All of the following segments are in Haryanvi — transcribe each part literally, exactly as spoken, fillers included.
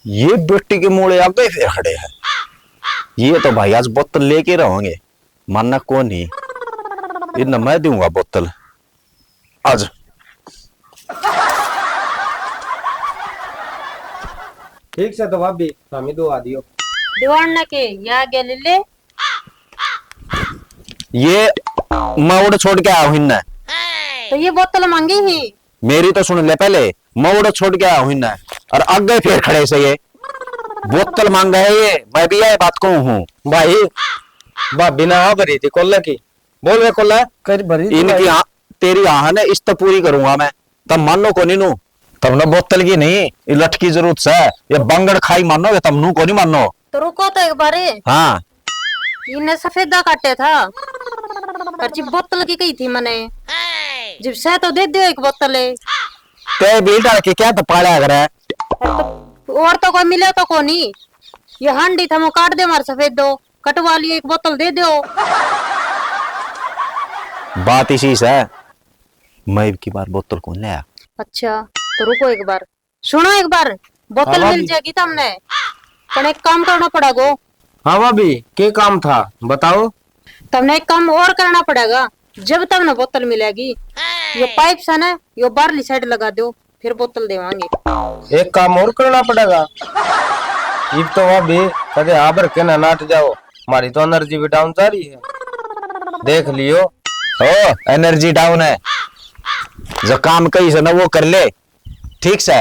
ये बेटी के मोड़े आ गए फिर खड़े हैं। ये तो भाई आज बोतल लेके रहोगे, मानना को नहीं। इन्हें मैं दूंगा बोतल आज। ठीक से तो भाभी, हमें दो आ दियो। दीवान ना के, या गया ले ले। ये मैं उड़ छोड़ के आया हूँ इन्हें। तो ये बोतल मांगी ही। मेरी तो सुन ले पहले, मैं उड़ छोड़ के आया हूँ इन्हें। और आगे फिर खड़े से ये बोतल मांगा है ये, मैं भी यह बात कहूँ हूँ। भाई, भाभी ने हाँ भरी थी कोल्ला की। बोल रे कोल्ला। कर भरी थी इनकी भाई। हाँ, तेरी हाँ ने इस तो पूरी करूंगा मैं। तब मानो कोनी नू। तमने बोतल की नहीं, ये लठ की जरूरत से। ये बांगड़ खाई मानोगे, तम नू कोनी मानो। तो रुको तो एक बार। हाँ। इन्हें सफेदा काटे था। और जी बोतल की कही थी मैंने। जब से तो दे दो एक बोतल है। ते भी डाल के क्या तो पाला करे? और तो, और तो कोई मिले तो कोनी। ये हांडी था, वो काट दे मार सफेदो। कटवा लिए, एक बोतल दे दो। बात इसी से, मैं इबकी बार बोतल कौन लाया। अच्छा, तो रुको एक बार, सुनो एक बार, बोतल हाँ, मिल भाभी। जाएगी तमने, पण एक काम करना पड़ेगो। हाँ भाभी, के काम था, बताओ। तमने एक काम और करना पड़ेगा, जब तमने बोतल मिलेगी, यो पाइप से ना, यो बाहरली साइड लगा दो। फिर बोतल देवांगे। एक काम और करना पड़ेगा। इब तो भाभी कदे आबर के ना नाट जाओ, हमारी तो एनर्जी भी डाउन जा रही है, देख लियो। ओ, एनर्जी डाउन है, जो काम कही से ना वो कर ले, ठीक से।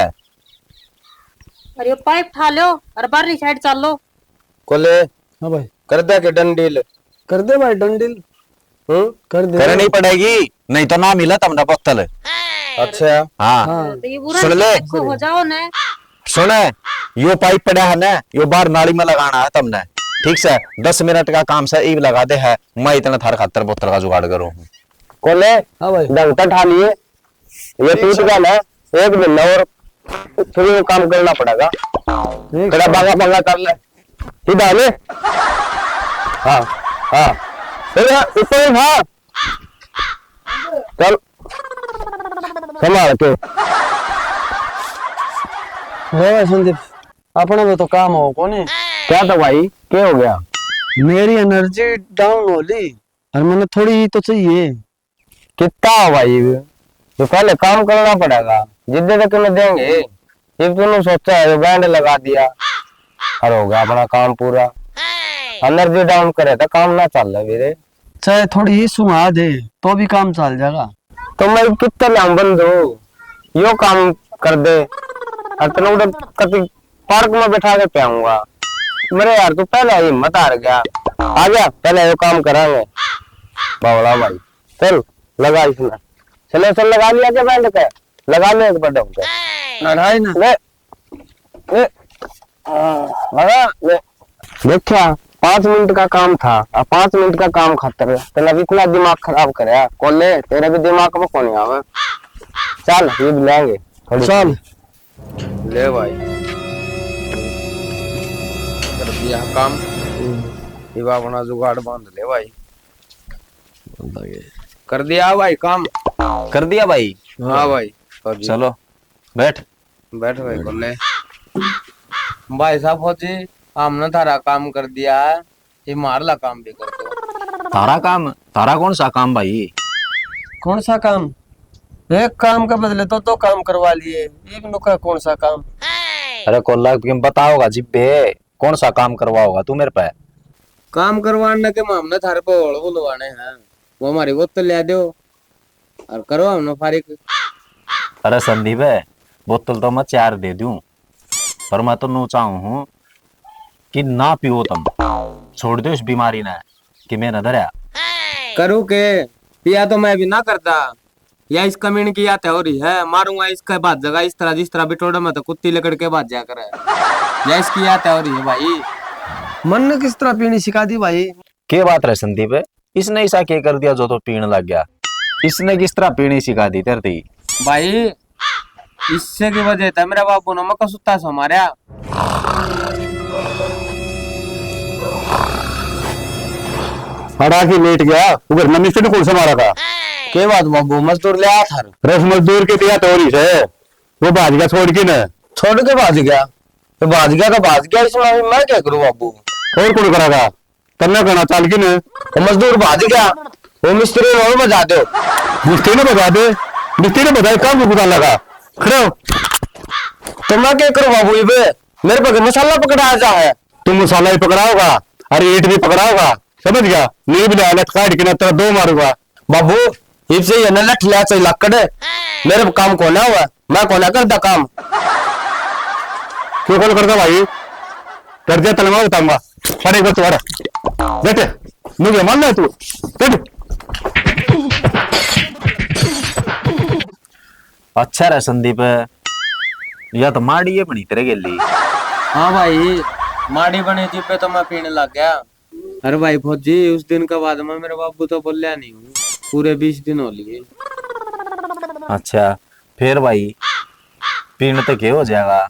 अरे पाइप ठा लो और बाहरली साइड चल लो। कोले, हाँ भाई। कर दे के डन डील। कर दे भाई डन डील। हम्म? कर दे। करनी पड़ेगी, नहीं तो ना मिला तमने बोतल। अच्छा। हाँ। हाँ। तो ये बुरा सुन ले। हो जाओ ना। सुन, यो पाइप पड़ा है ना, यो बाहर नाली में लगाना है तमने, ठीक से? दस मिनट का काम से इब लगा दे है, मैं इतना थार खातर बोतल का जुगाड़ करूँ हूँ। कोले, हाँ भाई। ढंग से ठा लिए। ये टूट गया ना, एक महीना और फिर वो काम करना पड़ेगा। एक थोड़ा बांगा बांगा कर ले, सीधा ले। हाँ, हाँ। फिर ऊपर उठा। चल, संभाल के। रे भाई संदीप, अपने में तो काम हो कोनी। क्या था भाई, क्या हो गया? मेरी एनर्जी डाउन हो ली और मैंने थोड़ी ही तो चाहिए। कितना हो भाई? तो पहले काम करना पड़ेगा, जिद्दे तक न देंगे। इब तूने सोचा है, बैंड लगा दिया और हो गया अपना काम पूरा। एनर्जी डाउन करे तो काम ना चल रहा वीरे। चाहे थोड़ी ही सुना दे तो भी काम चल जाएगा। तो मैं कितना लाऊं बंधु, यो काम कर दे और तने उधर कति पार्क में बैठा के पियाऊंगा। मेरे यार तू पहले हिम्मत हार गया, आ जा पहले यो काम करांगे। बावला भाई। चल, लगा इसने। चलो, चल, लगा लिया के बैंड के? लगा ले एक बार ढंग से। लड़ाई ना। ले, ले। हाँ, लगा, ले। देखा, पाँच मिनट का काम था, अब पाँच मिनट का काम खातर तने अब इतना दिमाग खराब करया। कोले, तेरे भी दिमाग में कोनी आवे। चल, ये भी लेंगे थोड़ी। चल। ले भाई, कर दिया काम। हम्म। ये अपना जुगाड़ बांध ले भाई। कर दिया भाई काम। कर दिया भाई। हाँ भाई, फौजी। चलो, बैठ। बैठ भाई, बोले। भाई साहब फौजी, हमने थारा काम कर दिया है, ये मारला काम भी कर दो। थारा काम? थारा कौन सा काम भाई? कौन सा काम? एक काम के बदले तो दो काम करवा लिए, एक नुका कौन सा काम? अरे कोल्ला, तुम बताओगा जिब्बे। कौन सा काम करवाओगा तू मेरे पे? काम करवाने के हमने थारे पे होल बुलवाने हैं, वो हमारी बोतल ले दो और करो हमने फारिग। अरे संदीप, बोतल तो मैं चार दे दूं, पर मैं तो नू चाहूं हूं कि ना पियो तुम, छोड़ दो इस बीमारी ने कि मैंने धरया। करूँ के? पिया तो मैं भी ना करता, या इस कमीन की याद हो रही है, मारूंगा इसका भाग जगह इस तरह, जिस तरह बिटोड़े में तो कुत्ती लिकड़ के भाग जा करे। या इसकी याद हो रही है भाई। मन ने किस तरह पीनी सिखा दी भाई? के बात रहे संदीप, इसने ऐसा के कर दिया जो तो पीण लग गया? इसने किस तरह पीनी सिखा दी तेरे ती? भाई, इससे की वजह था मेरा बाबू ने मक्का सुत्ता सो मारया। अड़ा के लेट गया, उधर न मिस्त्री ने कौन सा मारा था? के बात बाबू, मजदूर ले आ थार। रस मजदूर के दिया तो हो रही से, वो भाज गया छोड़ के न। छोड़ के भाज गया? तो भाज गया तो भाज गया, इसमें अभी मैं क्या करूँ बाबू? और कौन करेगा? तन्ने कहना चाल की ने? वो मजदूर भाज गया, वो मिस्त्री ने और बजा दो। मिस्त्री ने बजा दे? मिस्त्री ने बजाए, काम को पता लगा। खड़े हो। तो मैं क्या करूँ बाबू, इबे मेरे पे मसाला पकड़ाया जा है। तू मसाला ही पकड़ाओगा और ईंट भी पकड़ाओगा, समझ गया? नींद भी ले, लठ काट के ना तेरा दो मारूंगा। बाबू, इब से ये ना लठ ले, चाहे लकड़, मेरे पे काम कोना हुआ, मैं कोना करदा काम। क्यों कौन करता भाई? डर जा, तलवार उठाऊंगा। अरे, एक बार तू आ रहा। बैठ, मुझे मान ले तू। बैठ। अच्छा रे संदीप, या तो माड़ी है बनी तेरे गेली। हाँ भाई, माड़ी बनी थी पे तो मैं पीने लग गया। अरे भाई फौजी, उस दिन के बाद मैं मेरे बाबू तो बोलिया नहीं हूँ, पूरे बीस दिन हो लिए। अच्छा, फिर भाई पीने तो के हो जाएगा?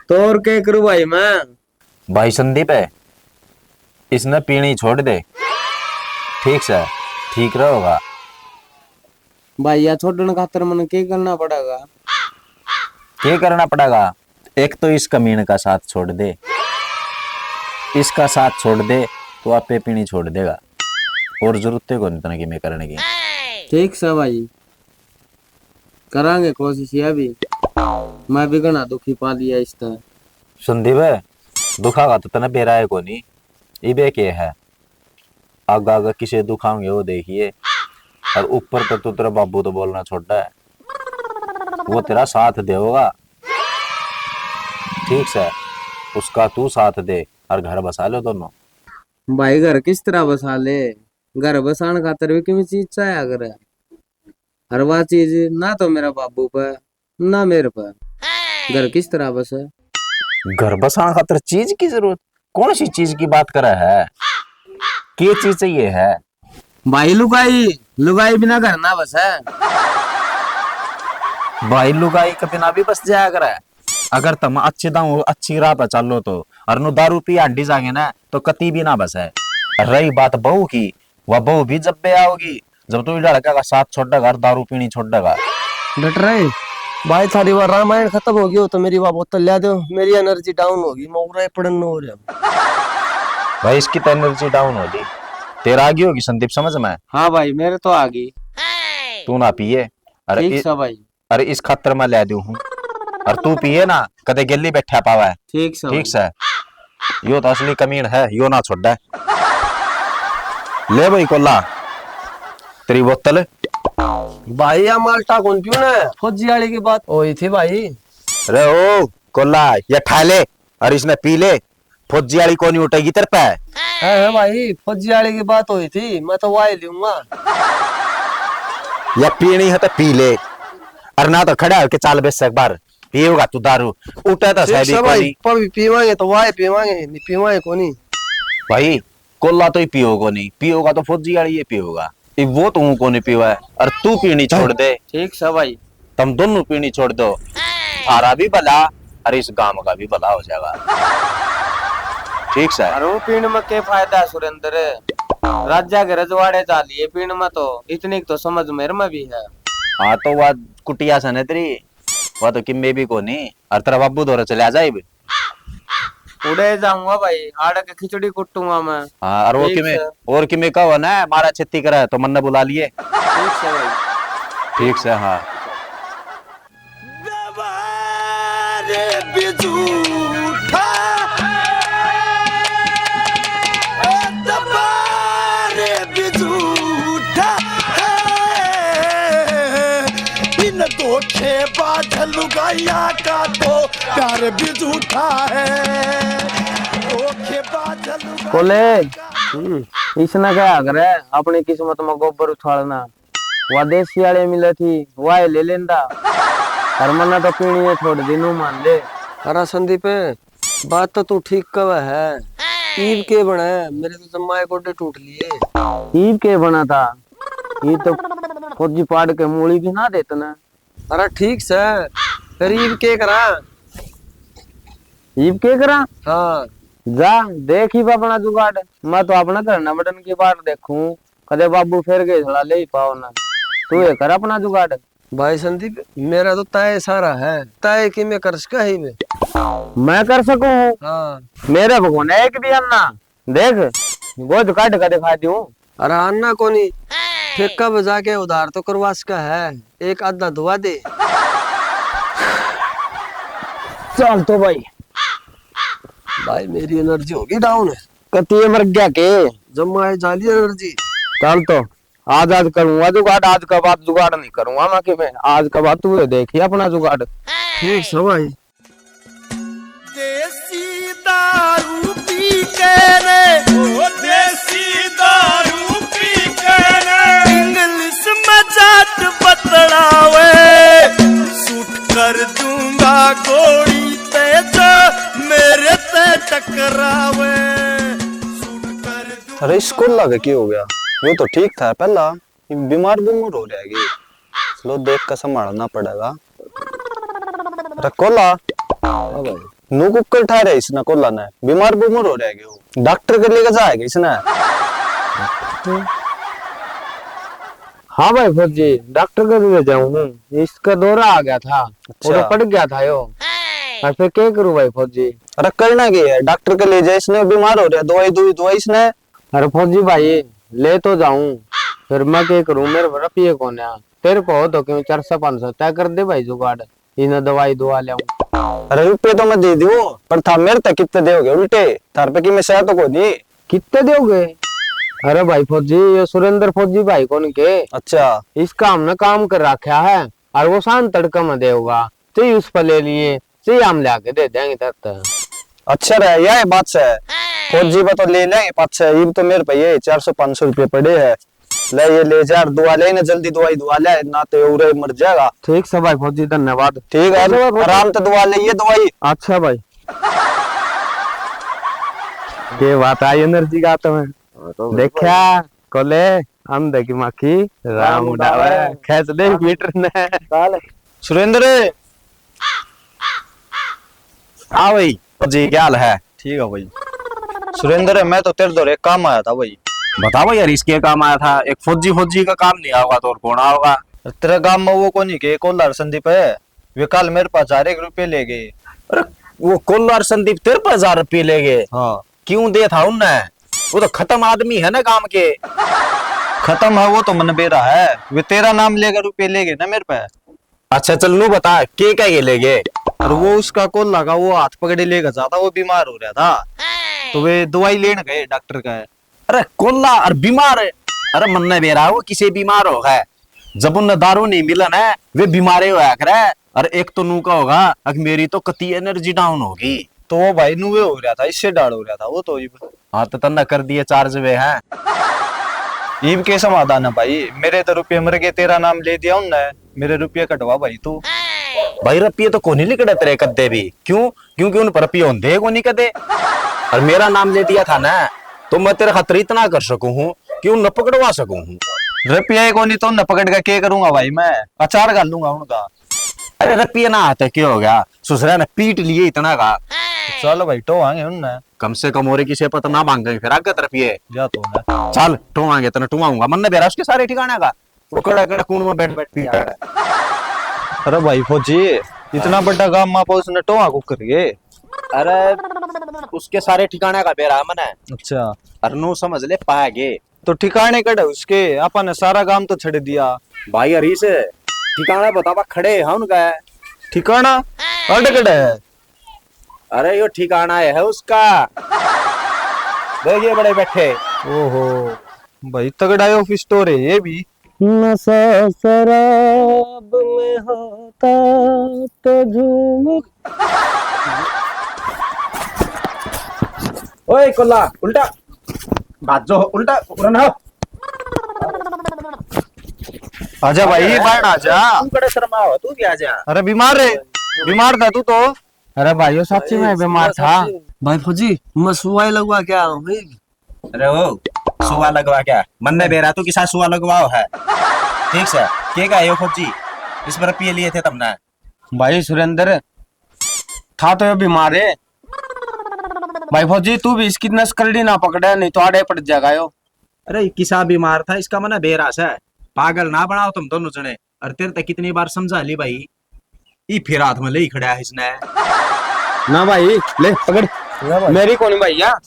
तो और क्या करूँ भाई मैं? भाई संदीप है, इसने पीनी छोड़ दे, ठीक से, ठीक रहोगा। भाई, या छोड़न खातर मने के करना पड़ेगा? के करना पड़ेगा? एक तो इस कमीन का साथ छोड़ दे, इसका साथ छोड़ दे, तो आपे पीनी छोड़ देगा। और जरूरत है कोनी तने किमे करने की। ठीक से भाई, करांगे कोशिश या भी। मैं भी घना दुखी पा लिया इस तरह। संदीप, दुखा का तो तने बेरा है कोनी, इबे के है? आगे आगे किसे दुखाओगे वो देखिए। और ऊपर तो तू तेरा बाबू तो बोलना छोड़ा है, वो तेरा साथ देगा। ठीक से, उसका तू साथ दे और घर बसा लो दोनों। भाई, घर किस तरह बसा ले? घर बसाण खातर भी किसी चीज चाहे करे। हर वा चीज ना तो मेरा बाबू पे, ना मेरे पे। घर किस तरह बसे? घर बसाण खातर चीज की जरूरत? कौन सी चीज की बात करे है? के चीज चाहिए है? भाई लुगाई, लुगाई बिना घर ना बसे। भाई लुगाई के बिना भी बस जाया करे। अगर तुम अच्छे दाऊ अच्छी राह पे चालो तो, और नु दारू पी हांडी जागे ना तो कती भी ना बसे। रही बात बहू की, वह बहू भी जब पे आओगी जब तू इस लड़का का साथ छोड़ेगा और दारू पीनी छोड़ेगा। डट रहे भाई, थारी वा रामायण खत्म हो गई हो तो मेरी वा बोतल ला दो, मेरी एनर्जी डाउन होगी, मैं उरे पड़न हो रहा। भाई, इसकी तो एनर्जी डाउन हो गई, तेरा आ गई होगी संदीप समझ में। हाँ भाई, मेरे तो आ गई। तू ना पिए। अरे ठीक इ-, सा भाई। अरे इस खातर मैं ला दूं हूँ। और तू पिए ना, कदे गेली बैठा पावे। ठीक सा ठीक भाई। से। यो तो असली कमीन है, यो ना छोड़े। ले भाई कोला, तेरी बोतल। भाई, या माल्टा कौन पीऊ ने? फौजी वाली की बात हुई थी भाई। अरे ओ कोला, ये ठा ले और इसने पी ले, फौजी वाली कोनी उठेगी तेरे पे। है, है भाई, फौजी वाली की बात हुई थी, मैं तो वाई लूंगा। या पीनी है तो पी ले, और ना तो खड़ा होके चाल बेस एक बार। पिएगा तू दारू, उठे तो ठीक सही है भाई, कोनी। पर भी पीवांगे तो वाई पीवांगे, नहीं पीवांगे कोनी। भाई, कोला तो ही पियो कोनी, पियोगा तो फौजी वाली ये पियोगा। इब वो तो हूँ कोनी पीवे, और तू पीनी छोड़ दे। ठीक से भाई। तुम दोनों पीनी छोड़ दो, थारा भी भला और इस गांव का भी भला हो जाएगा। ठीक से। और वो पीण में के फायदा है सुरेंद्र? राजा के रजवाड़े जा लिए पीण में, तो इतनी तो समझ मेरे में भी है। हाँ, तो वह कुटिया से न तेरी, वह तो किम्मे भी कोनी। और तेरा बाबू धोरे चले आ जाए। उड़े जाऊंगा भाई, आड़ के खिचड़ी कुटूंगा मैं। हाँ, और वो ठीक किमे, से। और किमे कहो ना, मारा छेती करे तो मन्ने बुला लिए। ठीक से भाई। ठीक से, हाँ। दबा रे बिजूठा, ए दबा रे बिजूठा, इन धोखेबाज लुगाइया का तो प्यार भी झूठा है। धोखेबाज लुगाइया कोले, का हम्म। इसने कहा करे, अपनी किस्मत में गोबर उछालना। वा देसी वाले मिले थी, वाए ले लेंदा। और मन्ने तो पीनी है, छोड़ दी, नू मान ले। अरे संदीप, बात तो तू ठीक कहे है। ईब के बने, मेरे तो जमाए गोडे टूट लिए। ईब के बना था? ईब तो फौजी पाड़ के मूली भी ना देते ना। अरे ठीक से, फिर ईब के करा? ईब के करा? हाँ। जा, देख ईब अपना जुगाड़। मैं तो अपना घर न बटन की बाट देखूं, कदे बाबू फिर गए सला ले ही पाओ ना। तू ये कर अपना जुगाड़। भाई संदीप, मेरा तो तय सारा है, तय कि मैं कर सका ही मैं। मैं कर सकूं हूँ? हाँ। मेरा भगवान है एक भी अन्ना, देख, गोद काट के दिखा दूं। अरे अन्ना कोनी, ठेका पे जाके उधार तो करवा सका है, एक आधा दुआ दे। चल तो भाई। भाई मेरी एनर्जी होगी डाउन। कती ये मर गया के? जम्मा है जाली एनर्जी। चल तो आज, आज करूंगा जुगाड़, आज का बाद जुगाड़ नहीं करूंगा मैं कि मैं, आज का बाद तू ये देखिए अपना जुगाड़। ठीक है भाई। देसी दारू पी के रे, ओ देसी दारू पी के रे, इंग्लिश में जाट बतलावे, शूट कर दूंगा गोली तेज मेरे ते टकरावे, शूट कर दूंगा। अरे, इस कोला का क्या हो गया? वो तो ठीक था पहला, ये बीमार बुमर हो रहा है कि? चलो, देख के संभालना पड़ेगा। अरे कोला, हाँ भाई। नू कुकर ठा रहे इसने कोला ने, बीमार बुमर हो रहा है कि वो? डॉक्टर के लेके जाएगा इसने। हाँ भाई फौजी, डॉक्टर के ले जाऊं हूँ। इसका दौरा आ गया था, अच्छा। और पड़ गया था यो। और फिर क्या करूँ भाई फौजी? अरे करना क्या है, डॉक्टर के ले जा, इसने बीमार हो रहा, दवाई दुई दवाई इसने। अरे फौजी भाई, ले तो जाऊं, फिर मैं क्या करूं, मेरे पे रुपये कोन्या। तेरे पे हो तो क्यों चार सौ पाँच सौ तय कर दे भाई जुगाड़, इन्हें दवाई दुआ ले आऊं। अरे रुपये तो मैं दे दूं, पर था मेरे तक कितने दोगे उल्टे, थार पे की मैं सह तो कोनी। कितने दोगे? अरे भाई फौजी, ये सुरेंद्र फौजी भाई कौन के? अच्छा। इसका हमने काम कर रखा है, और वो शांत तड़का में देगा, तो उस पर ले लिए। से हम ला के दे देंगे तब तक। अच्छा रह, यह बात से। फौजी पे तो ले लेंगे पाछे, इब तो मेरे पे ये चार सौ पाँच सौ रुपये पड़े हैं। ले ये ले जा, दुआ ले ना, जल्दी दवाई दुआ ले, ना तो उरे मर जाएगा। ठीक से भाई फौजी, धन्यवाद। ठीक है, ठीक है भाई फौजी। आराम से दुआ ले ये दवाई। अच्छा भाई। के बात आई एनर्जी का तुम्हें? हाँ, तो देखा, कोले, अंधे की माखी राम राम उड़ावे, उड़ावे। खेच दे मीटर ने। चल। सुरेंद्र, आ भाई। जी, क्या हाल है? ठीक है भाई। सुरेंद्र, मैं तो तेरे दौरे काम आया था भाई। बता भाई यार, इसके काम आया था? एक फौजी, फौजी का काम नहीं आओगा तो और कौन आओगा? तेरे गांव में वो कोनी के कोलार संदीप है, वे कल मेरे पास हजार एक रुपये ले गए। अरे, वो कोलार संदीप तेरे पास हजार रुपये ले गए? हाँ। क्यों दे था उनने? वो तो खत्म आदमी है ना काम के। खत्म है वो तो, मन बेरा है। वे तेरा नाम लेकर रुपये ले गए ना मेरे पे। अच्छा चल नू बता, के कह के ले गए? और वो उसका कोला का वो हाथ पकड़े लेकर जाता, वो बीमार हो रहा था, तो वे दवाई लेने गए डॉक्टर का। अरे कोला और बीमार, अरे मन्ने बेरा वो किसे बीमार हो गए। जब उन्हें दारू नहीं मिलन है, वे बीमारे होया करे। और एक तो नू का होगा, अक मेरी तो कती एनर्जी डाउन होगी। तो वो भाई नू वे हो रहा था, इससे डाल हो रहा था वो तो। इब हाँ, तो तन्ने कर दिए चार्ज वे हैं। इब के समाधान है भाई? मेरे तो रुपये मर गए, तेरा नाम ले दिया उनने, मेरे रुपये कटवा भाई तू। भाई रुपये तो कोनी लिकड़े तेरे कद्दे भी। क्यों? क्योंकि उन पर रुपये होंदे ही कोनी कदे। और मेरा नाम ले दिया था ना, तो मैं तेरे खातर इतना कर सकूं हूँ कि उन पकड़वा सकूं हूँ। रुपये ही कोनी तो उन पकड़ के के करूंगा भाई मैं? अचार घाल लूंगा उनका। अरे रुपये ना आते क्या हो गया? ससुरा ने पीट लिए इतना का। चल भाई, टोवांगे उनने। कम से कम और किसी पता ना मांगे फिर आगे तरफ ये। जा तू ना। चल, टोवांगे, तने टोवाऊंगा। मन ने बेरा उसके सारे ठिकाने का। वो कड़ा कड़ा कूण में बैठ बैठ पिया है। अरे भाई फौजी, इतना बड़ा गाम में उसने टोवा को कर गए। अरे, उसके सारे ठिकाने का बेरा मने। अच्छा। अरे नू समझ ले, पा गए। तो ठिकाने कड़े उसके, आपा ने सारा गाम तो छड़ दिया। भाई हरीश, ठिकाना बतावा, खड़े हैं उनका। ठिकाना? अड़ कड़े है? अरे यो ठिकाना है उसका। देखिए बड़े बैठे। ओहो, भाई तगड़ा ऑफिस स्टोर है ये भी। नशा शराब में होता तो झूम। ओए कोला, उल्टा। भाजो, उल्टा, उरन हो। आजा भाई, बाहर आजा। तू बड़ा शर्मा हो, तू भी आजा। अरे बीमार है, बीमार था तू तो। अरे भाई, वो सच्ची में बीमार था। भाई फौजी, मैं सुवाई लगवा के आया हूँ भाई। अरे ओ, सुवा लगवा क्या? मन्ने बेरा तू किसा सुवा लगवाओ है? ठीक से, के का यो फौजी? इस पर पिए लिए थे तमने? भाई सुरेंद्र, था तो ये बीमार है। भाई फौजी, तू भी इसकी नस करड़ी ना पकड़े, नहीं तो आड़े पड़ जाएगा यो। अरे किसा बीमार था, इसका मने बेरा से। पागल ना बनाओ तुम दोनों जने। अरे तेरे तक कितनी बार समझा ली भाई, ई फिर हाथ में ले ही खड़ा है इसने। ना भाई, ले पकड़। ना भाई। मेरी कौन भाई यार,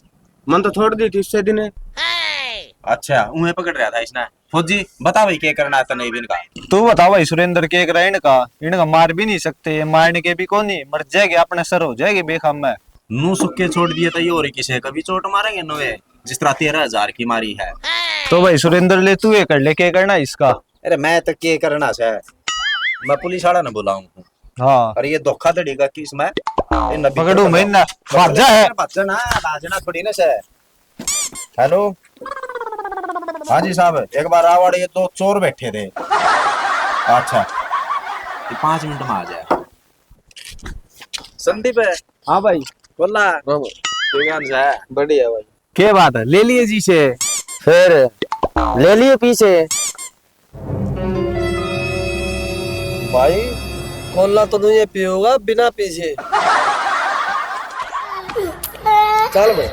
मन तो छोड़ दी थी उससे दिन। अच्छा, उन्हें पकड़ रहा था इसने। फौजी, बता भाई, के करना है तने इनका? तू बता भाई सुरेंद्र, के करा इनका? इनका मार भी नहीं सकते, ये मारने के भी कोनी, मर जाएंगे, अपने सर हो जाएंगे बेकाम में। नू सुक्के छोड़ दिए तो ये और किसे कभी चोट मारेंगे नवे, जिस तरह तेरह हजार की मारी है। तो भाई सुरेंद्र, ले तू ये कर ले, के करना इसका? अरे मैं तो के करना से, मैं पुलिस वाला ने बुलाऊं। हाँ। अरे ये धोखाधड़ी का किस में? ये नबी पकड़ू मैं ना, भाग जा है। भाग जा ना, भाजना थोड़ी ना से। हेलो। हाँ जी साहब, एक बार आवाड़, ये दो चोर बैठे थे। अच्छा, ये पाँच मिनट में आ जाए। संदीप है। हाँ भाई। बोला। हाँ भाई। दुकान से है। बढ़िया भाई। क्या बात है, ले लिए जी से? फिर ले लिए पीसे। भाई, कोला तो नहीं पियोगा बिना पीसे। चल भाई।